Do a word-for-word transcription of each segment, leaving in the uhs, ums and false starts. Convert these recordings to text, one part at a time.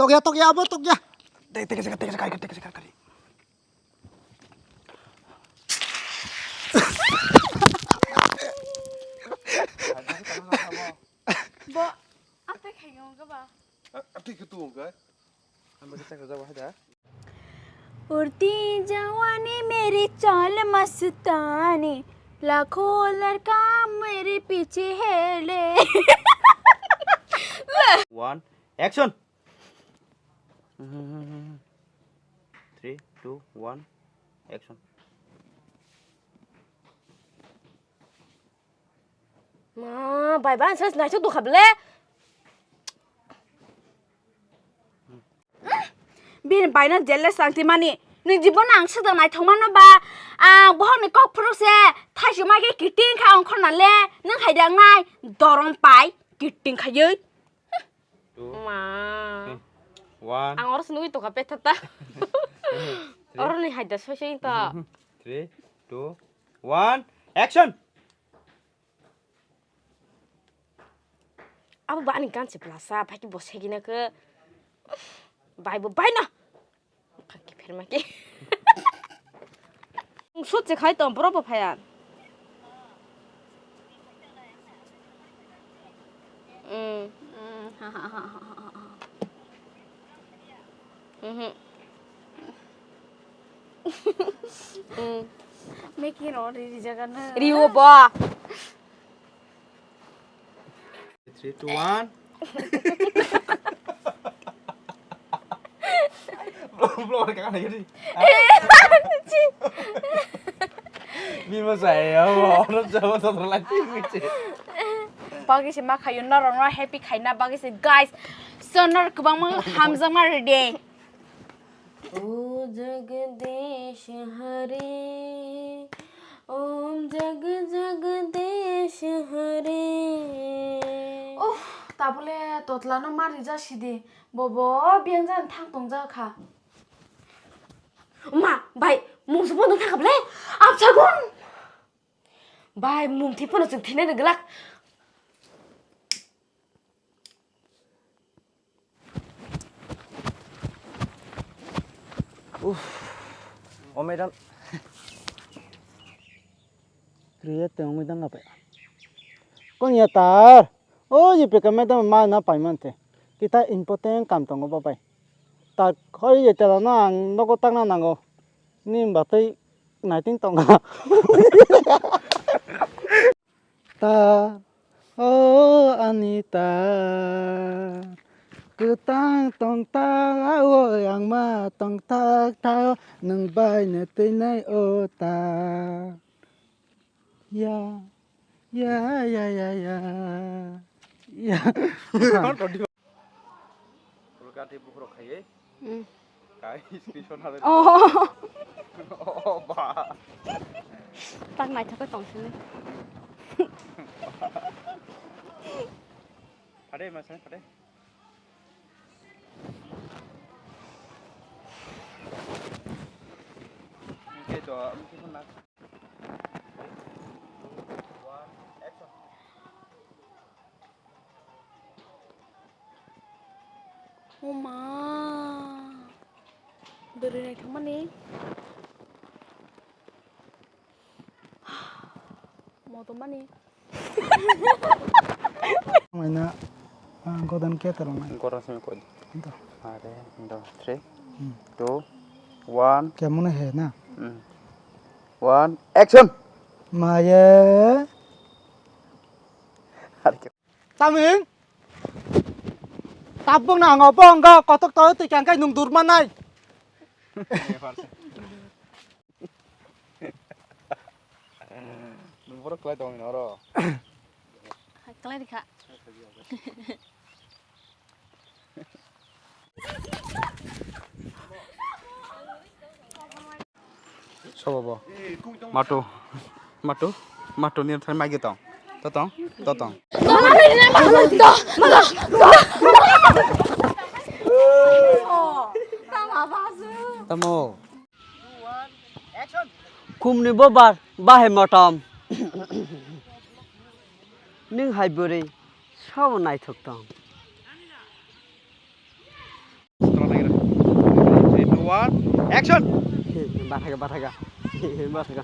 Tokya, tokya, abo tokya. Teka, teka, teka, teka, teka, teka, teka. Bo, apa khayo ga ba? Apa khayo ga? Ang ba kisa kisa ba haja. उड़ती जवानी मेरी चाल मस्तानी, लाखों लड़का मेरे पीछे है ले। One, action. Three, two, one, action. Ma, bai ba, ang se naisuk dukha ble. Bini baino jealous ang twi mani. Nwng jibon ang swdang naithok mano ba. Ang bohorni kok phuru se thaisuk mai khe kiting kha ang khorna le. Nwng hai dang nai dorom pai kiting khayui. Two, Ma. Hmm. One. Ang oro se nugui tongkha petha ta. Three. Oro ni hai da soi soi to. Three, two, one, action. Abo ba ani ganchi plasa, phai ki bo segina ke. Bai bo bai na. Khaki pherma ki. Sut se khai to, bro bo phaya. Mm. Mhm. Mm. Meki no ri ri jaga na. Riwo ba. Three, two, one. Vlog, vlog, ka na yari. Bima saya, mo, ano jabo to la ti mi che. Bagi se ma khayo norok no happy khaina bagi se guys. So norok kwbangma hamjakma rwdi. O Jagadish Hare, Om Jag Jagadish Hare. Uff, tabole totla no mari ja sidi, bobo biyang jan thang tong ja kha. Ma, bai, mung se bono thang kha ble, apsa gun. Bai, mung thi pono chwng thina ni glak. Uff, o madam. Kriye te ongwi dang ape. Kon ya tar. O ye peka madam ma na pai man te. Kita important kam tongo bo bai. Ta khoi ye tela no ang nogo tangna nango. Ni batwi naiting tonga. Ta, o ani ta, kwtang tong ta, o yang ma tong ta, ta, nwng bai no twi nai o ta. Ya, ya, ya, ya, ya. Ya. Ulo kati bukhro khaiye. Hmm. Kai screenshot hale. Oh. Oh, ba. Tak naithok tong sini. Phade, ma sang phade. Oke, to, mungkin nak. O ma. Bwrwi naithokmani. Motomani. Maina, ah, godan khe tarong nai. Godan simi koi. Ento. Are, ento. Three, hmm, two, one. Kemune he na? Hmm. One, action. Maye. Are ke- Taming. Tabung na ngo bong go kotok to twi kang kai nung dur manai. Nung borok klai tong oro. Klai rikha. Sobo bo. Matu. Matu. Matu ni thani maigi tong. To tong. To tong. Tamo. Kumni bo bar bahai motom. Ning hai bwrwi sabo naithok tong. Action. Bathaga, bathaga. Bathaga.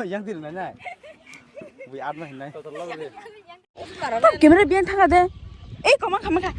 Yang tidak nanya. Bui atma hinai. Camera biang thanga de. Eh, koma kama ka.